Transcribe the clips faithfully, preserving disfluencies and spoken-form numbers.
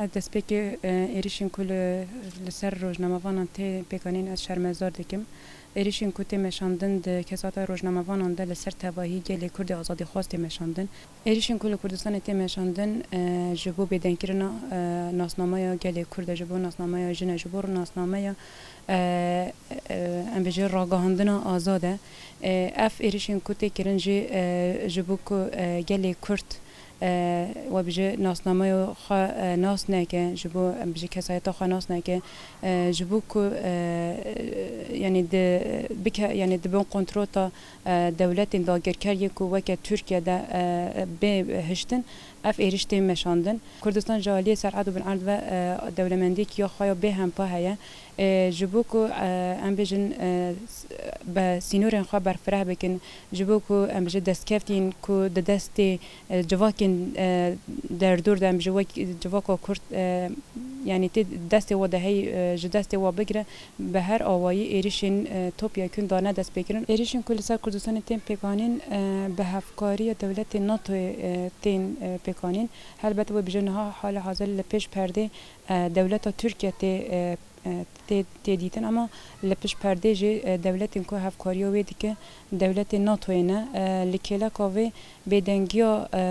Ez destpêkê, e, êrişên ku li, li ser rojnamevanan tê pêkanîn ez şermezar dikim. Êrişên ku tê meşandin di kesata rojnamevanan de li ser tevahî gelê Kurd ê azadîxwaz tê meşandin. Êrişên ku li Kurdistanê tê meşandin, e, ji bo bêdengkirina, e, nasnameya gelê Kurd e, ji bo nasnameya jin e, ji bo nasnameya, e, e, em bêjin ragihandina azad e. E, ev êrişên ku tê kirin jî, e, ji bo ku, e, gelê Kurd, e, we bêje nasnameya xwe, e, nas neke, ji bo, em bêje kesayeta xwe nas neke, e, ji bo ku, e, yanî di, bike, yanî di bin kontrola, e, dewletên dagirker yê ku weke Tirkiye de, e, bê hiştin, ev êriş tê meşandin. Kurdistan ji aliyê serhad û bin erd ve, e, dewlemendiyekî ya xwe ya bêhempa heye. E, ji bo ku, e, em bêjin, e, s-, be sînorên xwe berfireh bikin, ji bo ku em bêjin destkeftên ku di destê, e, civakên, e, derdor de em bêjin wek civaka Kurd, e, yanî tê destê we de hey, e, ji destê we bigire, bi her awayî êrişên, e, topyekûn dane destpêkirin. Êrişên ku li ser Kurdistanê tên pêkanîn, e, bi hevkariya dewletên NATOyê, e, tên, e, pêkanîn. Helbet we bêje niha hala hazir li pêş perdê, e, dewleta Tirkiye tê, e, e, tê, tê dîtin, ama li pêş perdê jî, e, dewletên ku hevkariya wê dike, dewletên NATOyê ne. E, li kêleka vê bêdengiya, e,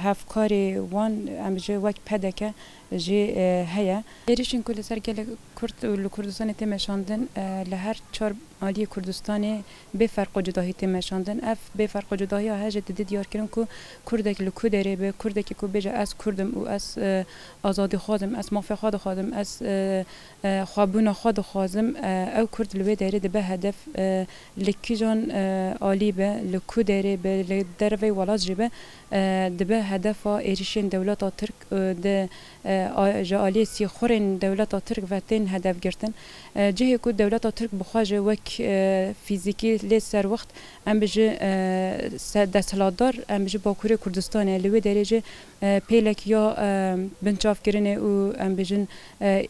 hevkarê wan, em bêje wek P D K jî, e, heye. Êrişên ku li ser gelê Kurd û li Kurdistanê tê meşandin, e, li her çar aliyê Kurdistanê bê ferq û cudahî tê meşandin. Ev bê ferq û cudahiya heye jî didê diyarkirin ku Kurdek li ku derê be, Kurdekî ku bêje ez Kurd im û ez, e, azadîxwaz im, ez mafê xwe dixwazim, ez, e, e, xwebûna xwe dixwazim, e, ew Kurd li wê derê dibe hedef, e, li kîjan, e, alî be, li ku derê be, li derveyî welat jî be, e, dibe hedefa êrişên dewleta Tirk, e, di, e, a-, ji aliyê sîxurên dewleta Tirk ve tên hedef girtin. E, cihê ku dewleta Tirk bi xwe jî wek, e, fîzîkî lê serwext, em bêjin, e, se-, desthilatdar, em bêjin Bakurê Kurdistanê, li wê derê jî, e, pêlek ya, e, binçavkirinê û em bêjin, e,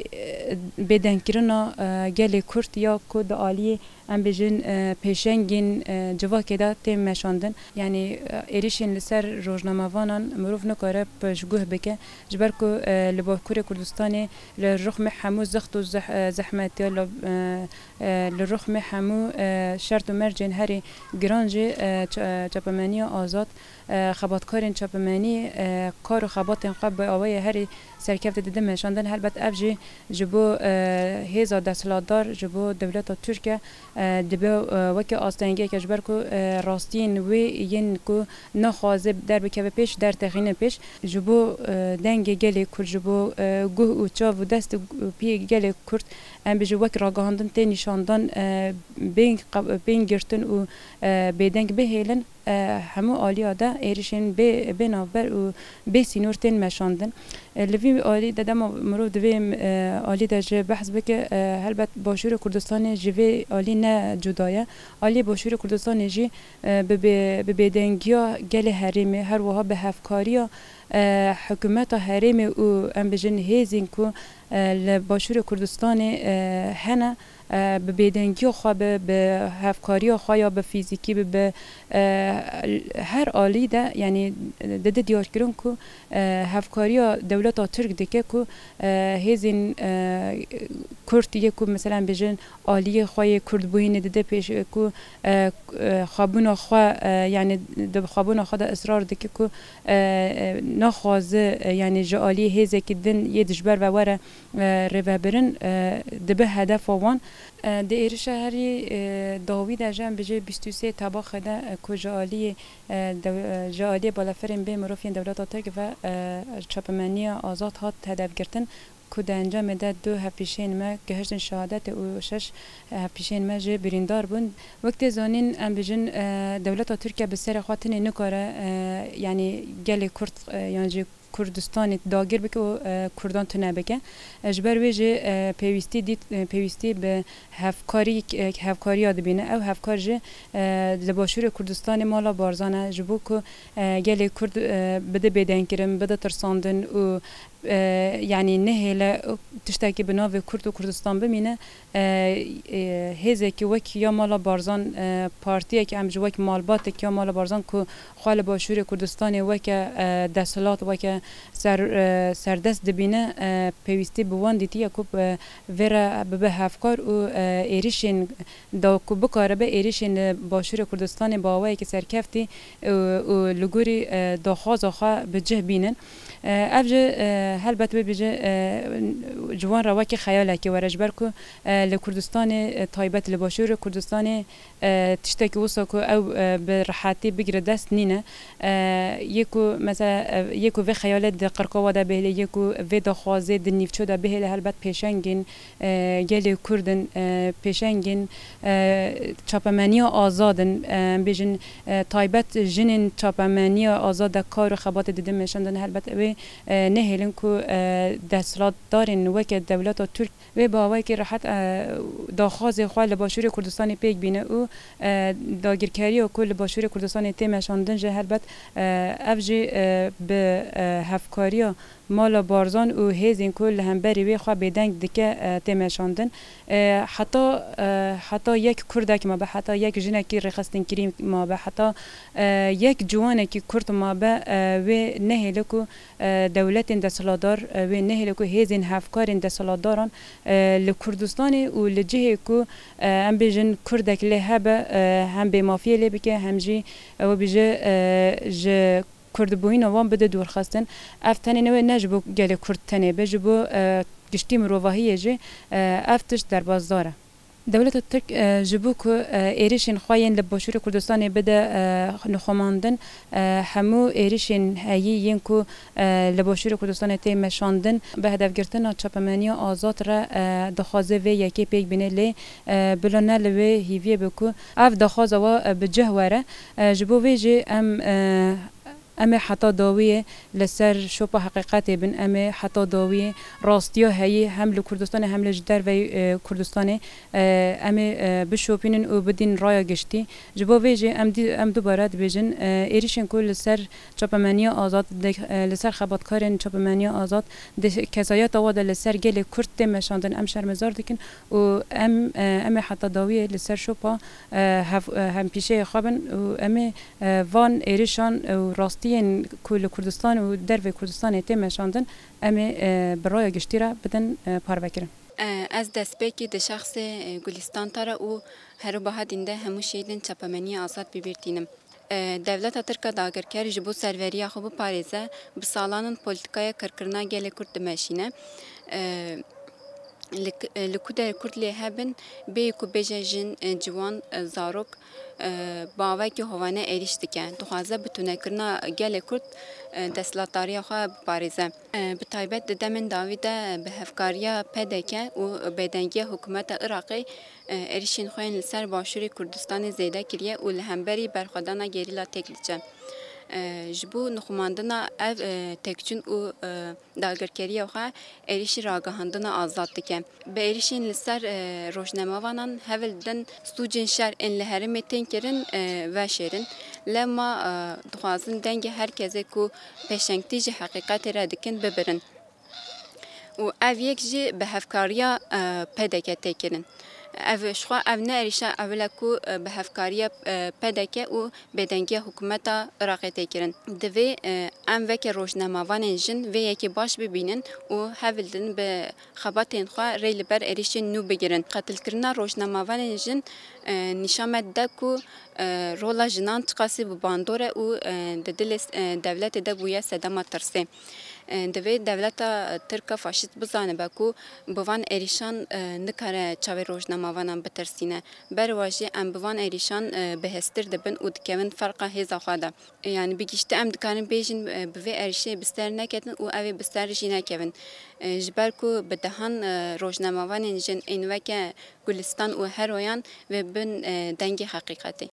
bêdengkirina, e, gelê Kurd ya ku di aliyê, em bêjin, e, pêşengên, e, civakê de tên meşandin. Yanî, e, êrişên li ser rojnamevanan mirov nikare piştguh bike. Ji ber ku, e, li Bakurê Kurdistanê li rixmê hemû zext û zeh-, e, zehmetiya, li, e, e, li rixmê hemû, e, şert û mercên herî giran jî, e, ça-, e, çapemeniya azad, e, xebatkarên çapemenî, e, kar û xebatên xwe bi awayê herî serkevtî didin meşandin. Helbet ev jî ji bo, e, hêza desthilatdar, ji bo dewleta Tirk e, e, dibe, e, weke astengiyeke, ji ber ku, e, rastiyên wê yên ku naxwaze derbikeve pêş, dertexîne pêş. Ji bo, e, dengê gelê Kurd, ji bo, e, guh û çav û dest û piyê gelê Kurd, em bêjin wek ragihandin tê nîşandan, e, bên qe-, bên girtin û, e, bêdeng bihêlin, e, hemû aliya de êrişên bê, bê navber û bê sînor tên meşandin. E, li vî alî de dema mirov di vê, e, alî de jî behs bike, e, helbet Başûrê Kurdistanê ji vê alî ne cuda ye. Aliyê Başûrê Kurdistanê jî, e, bi bê-, bi bêdengiya gelê herêmê, her wiha bi hevkariya, e, hikûmeta herêmê û em bêjin hêzên ku, e, li Başûrê Kurdistanê, e, hene, e, bi bêdengiya xwe be, bi hevkariya xwe ya bi fîzîkî be, bi, e, her alî de, yanî, dide diyarkirin ku, e, hevkariya dewleta Tirk dike ku, e, hêzên, e, Kurd yê ku, mesela, em bêjin aliyê xwe yê Kurdbûyînê dide pêş, e, ku, e, e, xwebûna xwe, e, yanî di xwebûna xwe de israr dike ku, e, e, naxwaze, e, yanî ji aliyê hêzekî din yê dijber ve were, e, rêvebirin, e, dibe hedefa wan. E, di êrişa herî, e, dawî de jî em bêjin bîst û sê Tebaxê de, e, ku ji aliyê, e, dew-, e, ji aliyê balafirên bê mirov yên dewleta Tirk ve, e, çapemeniya azad hat hedefgirtin, ku di encamê de du hevpîşeyên me gihiştin şehadetê û şeş hevpîşeyên me jî birîndar bûn. Wek tê zanîn, em bêjin, e, dewleta Tirkiye bi serê xwe tenê nikare, e, yanî gelê Kurd, e, yan jî Kurdistanê dagir bike û, e, Kurdan tune bike. E, ji ber wê jî, e, pêwîstî dît, e, pêwîstî bi hevkarî, e, hevkariya dibîne. Ew hevkar jî, e, li Başûrê Kurdistanê mala Barzan e, ji bo ku, e, gelê Kurd, e, bide bêdengkirin, bide tirsandin û E, yanî nehêle tiştekî bi navê Kurd û Kurdistan bimîne. E, e, hêzekî wek ya Mala Barzan, e, partiyekî em ji wek malbatek ya Mala Barzan ku xwe li Başûrê Kurdistanê weke, e, desthilat, weke ser, e, serdest dibîne, e, pêwîstî bi wan dîtiye ku, e, vê re bibe hevkar û, e, êrişên da ku bikaribe êrişên li Başûrê Kurdistanê bi awayekî serkeftî, e, û li gorî, e, daxwaza xwe bi cih bînin. E, ev jî, e, helbet wê bêje, e, ji wan re wekî xeyalekê were, ji ber ku, e, li Kurdistanê, e, taybet li Başûrê Kurdistanê, e, tiştekî wisa ku ew, e, bi rehetî bigire dest nîne. E, yê ku mesela, e, yê ku vê xeyalê di qirka we de bihêle, yê ku vê daxwazê di nîvço de bihêle, helbet pêşengên, e, gelê Kurd in, e, pêşengên, e, çapemeniya azad in, e, em bêjin, e, taybet jinên çapemeniya azad de kar û xebatê didin meşandin, helbet ew ê, e, nehêlin ku, e, desthilatdarên weke dewleta Tirk wê bi awayekî rehet, e, daxwazê xwe li Başûrê Kurdistanê pêk bîne û, e, dagirkeriya ku li Başûrê Kurdistanê tê meşandin jî helbet, e, ev jî, e, bi, e, hevkariya Mala Barzan û hêzên ku li hemberî wê xwe bêdeng dike, e, tê meşandin. E, heta, e, heta yek Kurdek mabe, heta yek jinekî rêxistinkirî mabe, heta, e, yek ciwanekî Kurd mabe, e, wê nehêle ku, e, dewletên desthilatdar, e, wê nehêle ku hêzên hevkarên desthilatdaran, e, li Kurdistanê û li cihê ku, e, em bêjin Kurdek lê hebe, e, hem bêmafiyê lê bike, hem jî ew bêje, e, ji Kurdbûyîna wan bide dûrxistin. Ev tenê ne wê, ne ji bo gelê Kurd tenê be, ji bo, e, giştî mirovahiyê jî, e, ev tişt derbasdar e. Dewleta Tirk, e, ji bo ku, e, êrişên xwe yên li Başûrê Kurdistanê bide, e, nixumandin, e, hemû êrişên heyî yên ku, e, li Başûrê Kurdistanê tê meşandin, bi hedefgirtina çapemeniya azad re, e, dixwaze vê yekê pêk bîne, lê, e, bila ne li wê hîviyê be ku ev daxwaza we, e, bi cih were. E, ji bo vê jî em, e, Em ê heta dawiyê li ser şopa heqîqetê bin, em ê heta dawiyê rastiya heyî hem li Kurdistanê hem li ji derveyî, e, Kurdistanê, e, em ê, e, bişopînin û bidîn raya giştî. Ji bo vê jî em dî-, em dubare dibêjin, e, êrişên ku li ser çapemeniya azad, de, e, li ser xebatkarên çapemeniya azad, di kesayeta wa de li ser gelê Kurd tê meşandin, em şermezar dikin û em, e, em ê heta dawiyê li ser şopa, e, hev-, e, hempîşeyê xwe bin û em ê E, van êrişan û rastiyên ku li Kurdistan û dervê Kurdistanê tê meşandin, em ê, e, bi raya giştî re bidin, e, parvekirin. E, ez destpêkî di şexsê, e, Gulistan Tara û herûbaha dînde hemû şehîdên çapemeniya azad bi bîr tînim. E, dewleta Tirk a dagirker ji bo serveriya xwe biparêze, bi salan in polîtikaya kirkirina gelê Kurd dimeşîne. E, Li k-, li ku der Kurd lê hebin, bêyî ku bêje jin, e, ciwan, e, zarok, e, bi awayekî hovane êrîş dike. Dixwaze bi tunekirina gelê Kurd, e, desthilatdariya xwe biparêze. E, bi taybet di demên dawî de bi hevkariya P D K û bêdengiya hikûmeta Iraqê, e, êrîşên xwe yên li ser Başûrê Kurdistanê zêde kiriye û li hemberî berxwedana gerîla têk diçe. E, ji bo nixumandina ev, e, têkçûn û, e, dagirkeriya xwe êrîşî ragihandina azad dike. Bi êrîşên li ser, e, rojnamevanan hewl didin sûcên şer ên li herêmê tên kirin, e, veşêrin. Lema, e, dixwazin dengê her kesê ku pêşengtî ji heqîqetê re dikin bibirin. Û ev yek jî bi hevkariya, e, P D K tê kirin. Ev, ji xwe ev ne êrîşa ewil e ku, e, bi hevkariya, e, P D K û bêdengiya hikûmeta Iraqê tê kirin. Divê, e, em weke rojnamevanên jin vê yekê baş bibînin û hewl din bi xebatên xwe rê li ber êrişên nû bigirin. Qetilkirina rojnamevanên jin, e, nîşan me dide ku, e, rola jinan çiqasî bi bandor e û, e, di dilê, e, dewletê de bûye sedema tirsê. E, divê dewleta Tirk a faşîst bizanibe ku bi van êrişan, e, nikare çavê rojnamevanan bitirsîne. Ber wa jî em bi van êrîşan, e, bihêztir dibin û dikevin ferqa hêza xwe de. E, yanî bi giştî em dikarin bêjin, e, bi vê êrîşê bi ser neketin û ew ê bi ser jî nekevin. E, ji ber ku bi dehan, e, rojnamevanên jin ên weke Gulistan û Heroyan vê bin, e, dengê heqîqetê.